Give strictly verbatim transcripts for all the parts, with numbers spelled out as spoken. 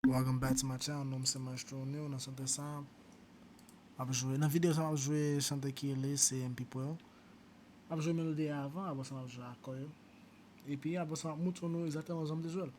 Welcome back to my channel, non m se Maestro Neil. Nan chante sa, m ap jwe, nan videyo sa, m ap jwe chante ki rele Same People. M ap jwe melodi a avan, apre sa, m ap jwe akò yo. Epi, apre sa, m ap moutre nou egzakteman jan m te jwe l.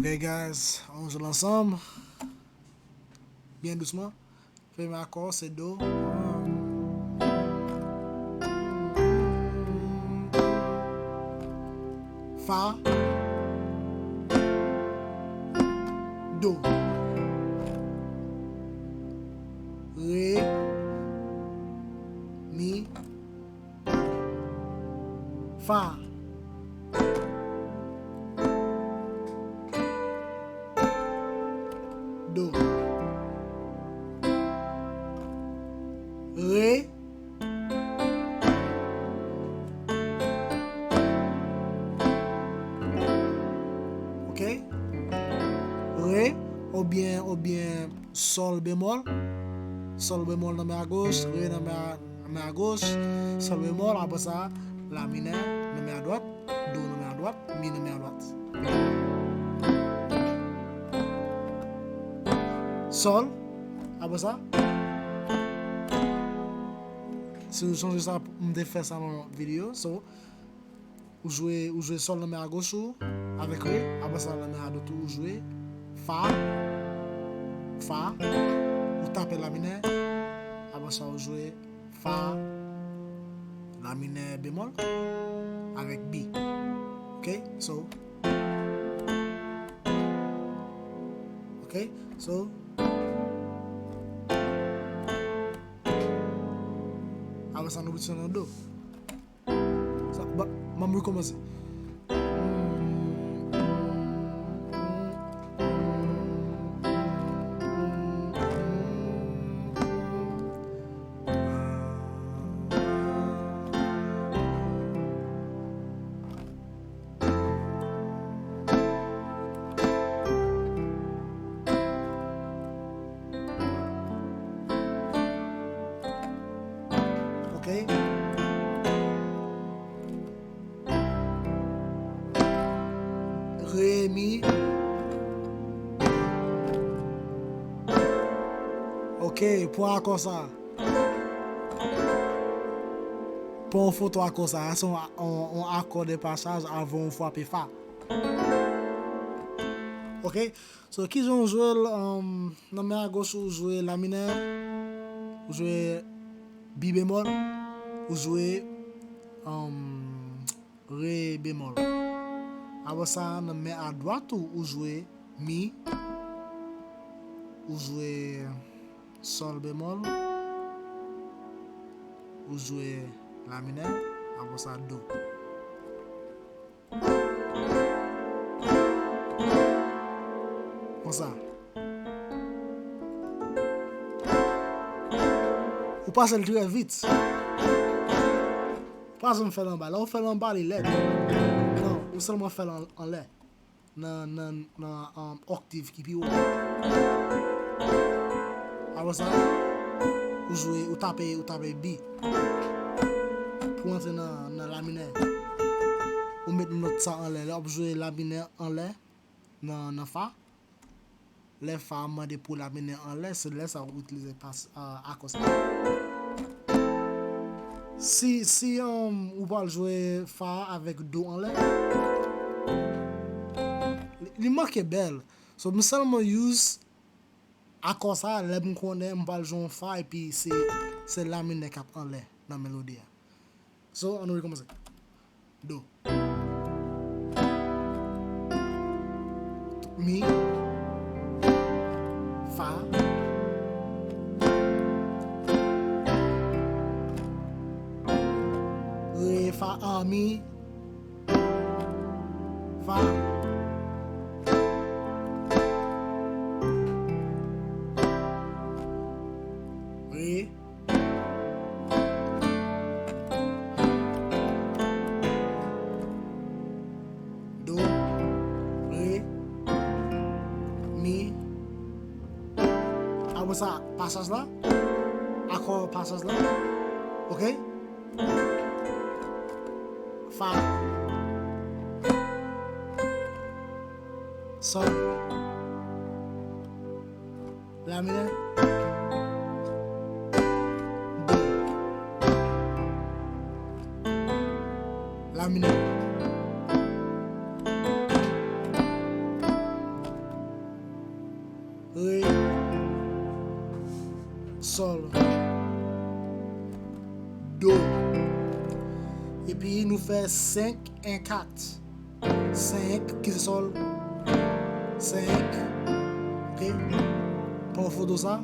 Ok, guys, ann jwe l ansanm. Byen dousman. Premye akò, se do. Fa. Do. Re. Mi. Fa. Do. Re. Ok. Re, oubyen, oubyen sòl bemòl. Sòl bemòl nan men a goch, re nan men a, nan men a goch, sòl bemòl, apre sa, la minè nan men a dwat, do nan men a dwat, mi nan men a dwat. Sòl, apre sa, si nou sonje sa, m te fè sa nan yon videyo, so, ou jwe, ou jwe sòl nan men a goch ou avèk re, apre sa nan men a dwat ou, ou jwe fa, fa, ou tape la minè, apre sa ou jwe fa, la minè bemòl, avèk bi. Ok? So, ok? So, apre sa nou piti nan do. Sa, ba, m ap rekòmanse. Ok. Re, mi. Ok, pou akò sa. Pran yon foto akò sa. Se yon, yon, yon akò de pasaj avan w frape fa. Ok? So, kijan w jwe l, um, nan men a goch ou jwe la minè. Ou jwe mi bemòl, ou jwe, um, re bemòl. Apre sa, nan men a dwat ou, ou jwe mi, ou jwe sòl bemòl, ou jwe la minè, apre sa do. Konsa. Ou pase l trè vit. Ou pa janm fè l anba. Lè ou fè l anba, li lèd. Non, ou sèlman fè l an- anlè. Nan, nan, nan, um, oktiv ki pi wo. Apre sa, ou jwe, ou tape, ou tape bi. Pou antre nan, nan la minè. Ou met nòt sa anlè. Lè w ap jwe la minè anlè nan, nan fa. Lè fa a mande pou la minè anlè, se lè sa ou itilize pas, uh, akò sa. Si, si, um, ou pral jwe fa avèk do anlè, li, li manke bèl. So, m sèlman use akò sa lè m konnen m pral jwe yon fa epi se, se la minè k ap anlè nan melodi a. So, ann nou rekòmanse. Do. Mi. Fa. Re, fa, a, mi. Fa. Re. Do, re, mi. Apre sa, pasaj la. Akò pasaj la. Oke? Fa. Sòl. La minè. Do. La minè. Re. Sòl. Do. Epi nou fè senk, en, kat. Senk, ki se sòl. Senk. Oke. Pran foto sa.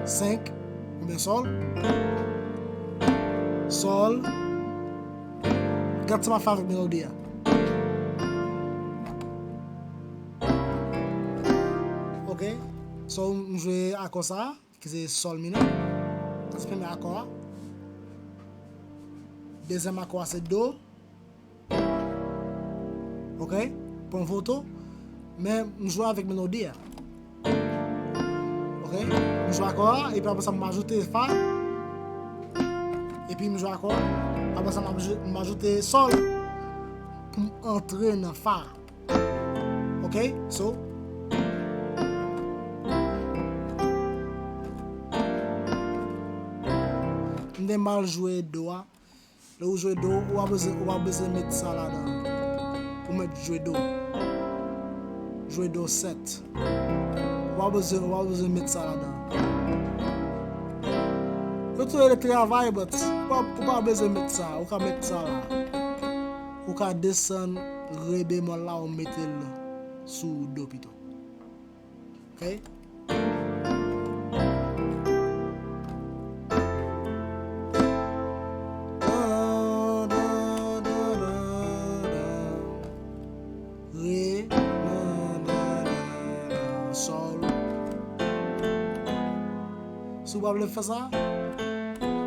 Senk. Oubyen sòl. Sòl. Gad sa m ap fè avèk melodi a. Oke. So, m jwe akò sa, ki se sòl minè. Sa se premye akò a. Dezyèm akò a se do. Oke? Pran foto. Men m jwe avèk melodi a. Oke? M jwe akò a, epi apre sa m ajoute fa. Epi m jwe akò a. Apre sa m aj- m ajoute sòl pou m antre nan fa. Oke? So, m te mal jwe do a. Lè ou jwe do, ou pa bezwen, ou pa bezwen met sa ladan. Ou mèt jwe do. Jwe do sèt. Ou pa bezwen, ou pa bezwen met sa ladan. Yo tou rele travay, but ou pa, ou pa bezwen met sa. Ou ka met sa la. Ou ka desann re bemòl la, ou mete l sou do pito. Oke? Re, sòl. Si w pa vle fè sa,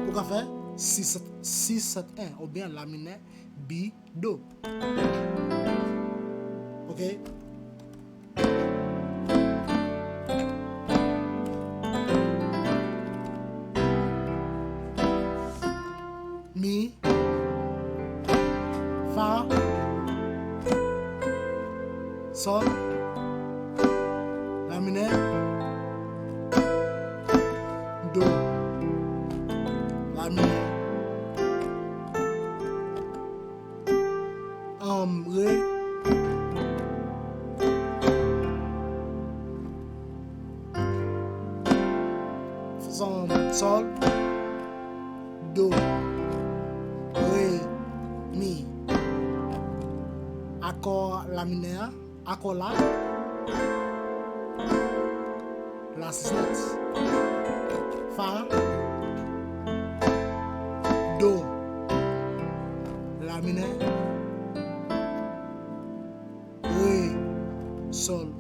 ou ka fè sis, sis, sèt, en, oubyen la minè, bi, do. Oke? Mi, fa, sòl, la minè, do, la minè. Um, re. Son, sòl, do, re, mi. Akò la minè a, akò la, la sis nòt, fa, do, la minè, re, sòl,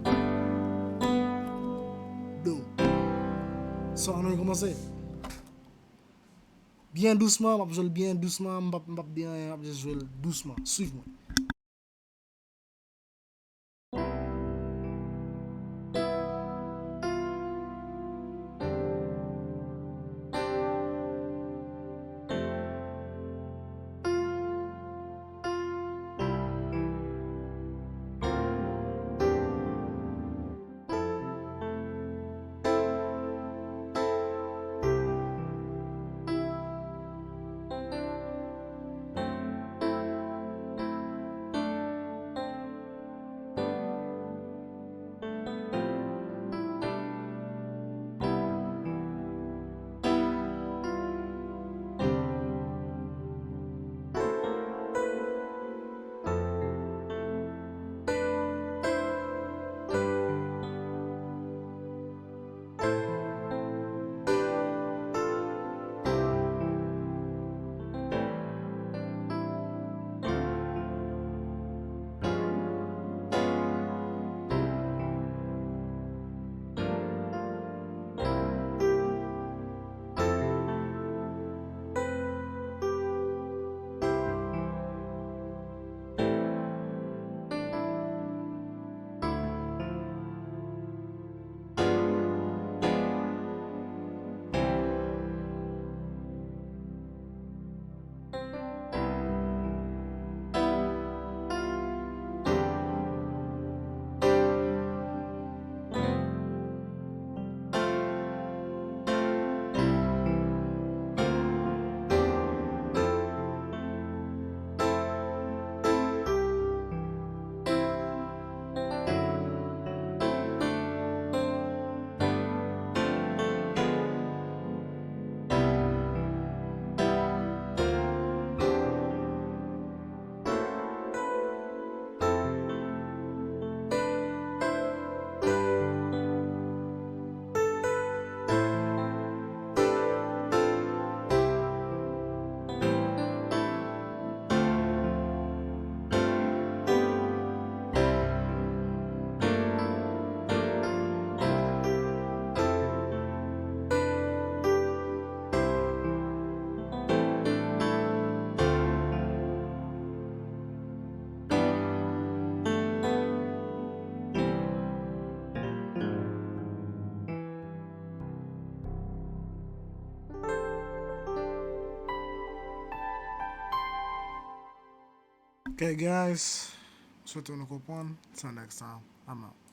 do. So, ann rekòmanse. Byen dousman, m ap jwe l byen dousman, m p ap, m p ap di anyen, m ap jis jwe l dousman. Swiv mwen. Ok, guys, m swete nou konprann. Till next time, I'm out.